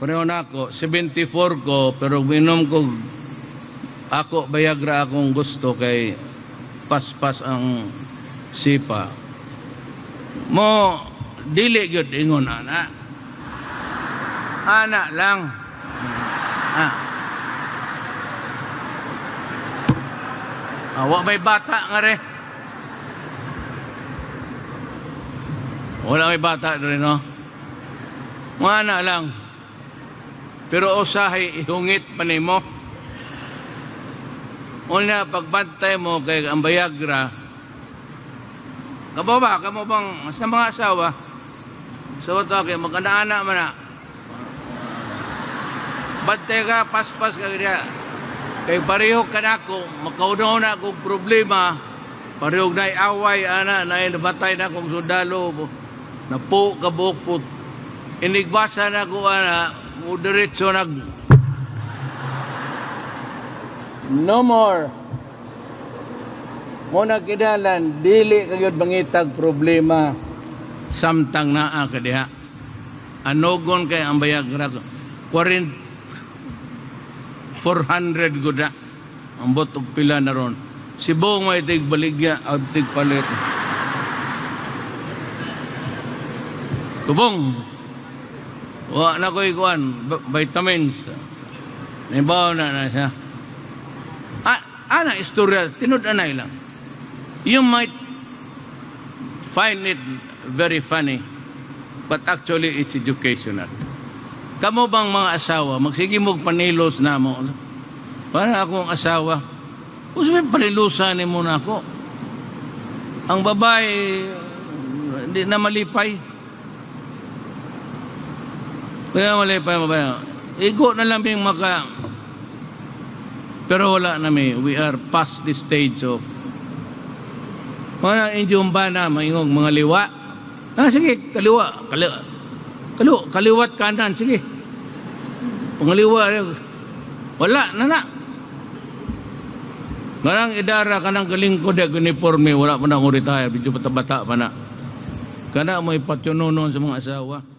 Pareho na ako, 74 ko, pero minom ko ako Viagra akong gusto kay paspas ang sipa. Mo dili gyud ingon ana. Ana lang. Ah. Ah, wa may bata nga re. Wala may bata diri, no? Mga ana lang. Pero usahay ihungit pa nimo. Una, pagbantay mo kay ang Viagra, kamo ba, kamo bang, sa mga asawa, sa ito, kay magkana-ana man na. Bantay ka, paspas ka kaya. Kay pareho ka na ako, makaunaw na akong problema, pareho na away, ana, na nabatay na akong sundalo, napo ka bukpot. Inigbasa na ako, ana, mo diretso nag. No more. Mo na kinalan, dili ka gyud mangitag problema samtang naa ka diha. Anugon kay ang Viagra. 40 400 gud na. Ambot og pila na ron. Si Bong may tig baligya og tig palit. Kubong. Wa na ko'y kuan, vitamins. Nibaw na na siya. Ah, ana istorya, tinud-anay lang. You might find it very funny, but actually it's educational. Kamo bang mga asawa, magsige mong panilos na mo. Para akong asawa, usa may panilusan ni mo na ako. Ang babae, hindi na malipay. Hindi na malipay babae. Igo na lang yung maka. Pero wala na mi. We are past the stage of mga inyong ba na maingong mga liwa. Ah, sige, kaliwa. Kaliwa, kaliwa, kaliwat kanan, sige. Pangaliwa, wala na na. Kanang idara, kanang kalingkod, uniforme, wala pa na akong retire, medyo bata-bata pa na. Kana mo ipatsununon sa mga asawa.